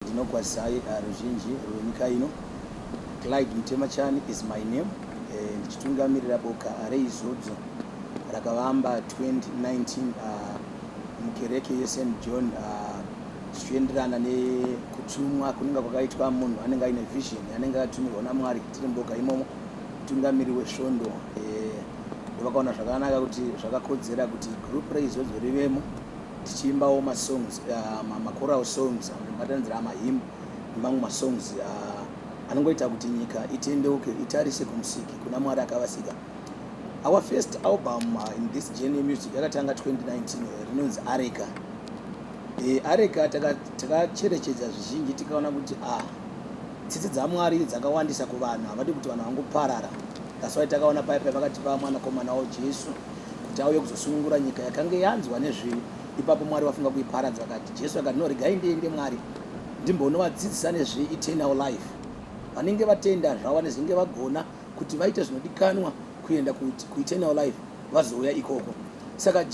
Ndinokwazisai ruzhinji rwenyika ino. Clyde Mutemachani is my name. Ndichitungamirira boka reIzodzo rakavamba 2019 mukereke yeSt John zvichienderana nekutumwa kunenge kwakaitwa munhu anenge aine vision anenge akatumirwa naMwari. Tiri muboka imomo, mutungamiri wesvondo vakaona zvakanaka kuti zvakakodzera kuti group reIzodzo rivemo, tichiimbawo masongs, machoral songs anobatanidzira amahymn nemamwe masongs anongoita kuti nyika itendeuke, itarise kumusiki, kuna Mwari akavasika. Our first album in this journey music yakatanga 2019, rinonzi Areka. Areka takacherechedza zvizhinji, tikaona kuti tsitsi dzaMwari dzakawandisa kuvanhu, havadi kuti vanhu vangoparara. That's why takaona paipai vakatipa mwanakomana wavo Jesu kuti auye kuzosunungura nyika yakange yanzwa nezvivi. Ipapo Mwari vafunga kuiparadza, vakati, Jesu akati, "No, regai ndiende, Mwari, ndimbonovadzidzisa nezveeternal life. Vanenge vatenda zvavo, vanezenge vagona kuti vaite zvinodikanwa kuenda kueternal life, vazouya ikoko." Saka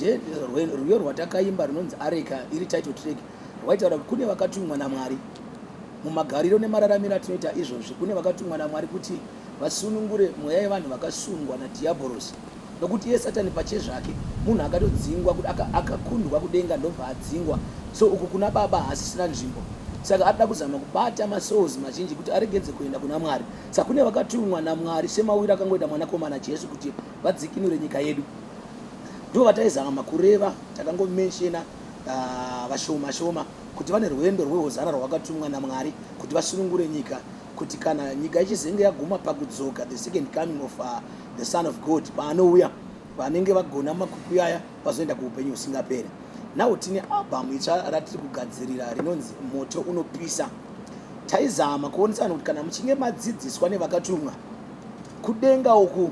rwiyo rwatakaimba runonzi Areka, iri title track, rwaitaura kuti kune vakatumwa naMwari mumagariro nemararamiro atinoita izvozvi. Kune vakatumwa naMwari kuti vasunungure mweya yevanhu vakasungwa nadhiabhorosi, nokuti iye Satani pachezvake munhu akatodzingwa, akakundwa kudenga, ndobva adzingwa. So uku kuna Baba haasisina nzvimbo, saka arida kuzama kubata masouls mazhinji kuti aregedze kuenda kuna Mwari. Saka kune vakatumwa naMwari semawiro akangoita mwanakomana Jesu kuti vadzikinure nyika yedu. Ndo vataizama kureva. Takangomentiona vashoma shoma kuti vane rwendo rwehozana rwavakatumwa naMwari kuti vasunungure nyika, kuti kana nyika ichizenge yaguma pakudzoka, the second coming of the Son of God, paanouya, vanenge vagona makwikwi aya vazoenda kuupenyu husingaperi. Now tine album itsva ratiri kugadzirira rinonzi Moto Unopisa. Taizama kuonesa vanhu kuti kana muchinge madzidziswa nevakatumwa, kudenga uku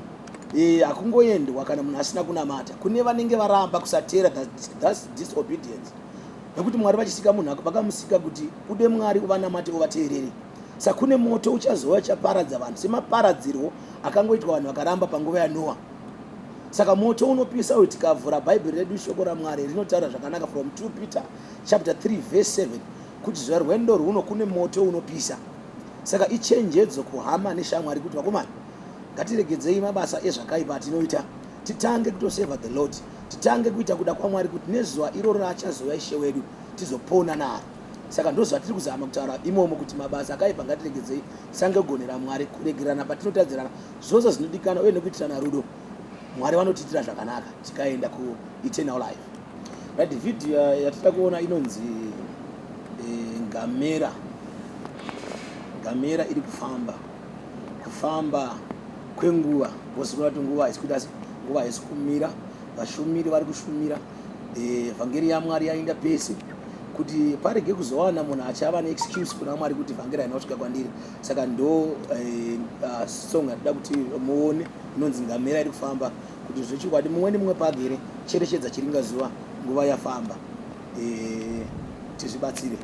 hakungoendwa kana munhu asina kunamata. Kune vanenge varamba kusateera, that's disobedience, nekuti Mwari vachisika munhu vakamusika kuti ude Mwari, uvanamate, uvateerere. Saka kune moto uchazova uchaparadza vanhu semaparadzirwo akangoitwa vanhu vakaramba panguva yaNoa. Saka moto unopisa uyu, tikavhura Bhaibheri redu, shoko raMwari rinotaura zvakanaka from 2 Peter chapter 3 verse 7 kuti zuva rwendo rwuno kune moto unopisa. Saka ichenjedzo kuhama neshamwari kuti vakomana, ngatiregedzei mabasa ezvakaipa atinoita, titange kutoserva the Lord, titange kuita kuda kwaMwari, kuti nezuva iroro raachazouya Ishe wedu tizopona naro. Saka ndozvatiri kuzama kutaura imomo kuti mabasa akaipa ngatiregedzei, tisange kugonera Mwari, kuregerana patinotadzirana, zvose zvinodikana, uye nekuitirana rudo. Mwari vanotiitira zvakanaka tikaenda kueternal life. Right, video yatida kuona inonzi Ngamera. Ngamera iri kufamba, kufamba kwenguva vose kuona kuti nguva haisi kuita, nguva haisi kumira. Vashumiri vari kushumira, vhangeri yaMwari yaenda pese, kuti parege kuzowana munhu achava neexcuse kuna Mwari kuti vhangeri haina kusvika kwandiri. Saka ndo song yatida kuti muone inonzi Ngamera iri kufamba, kuti zvechokwadi mumwe nemumwe pagere cherechedza chiringazuva, nguva yafamba, tizvibatsire.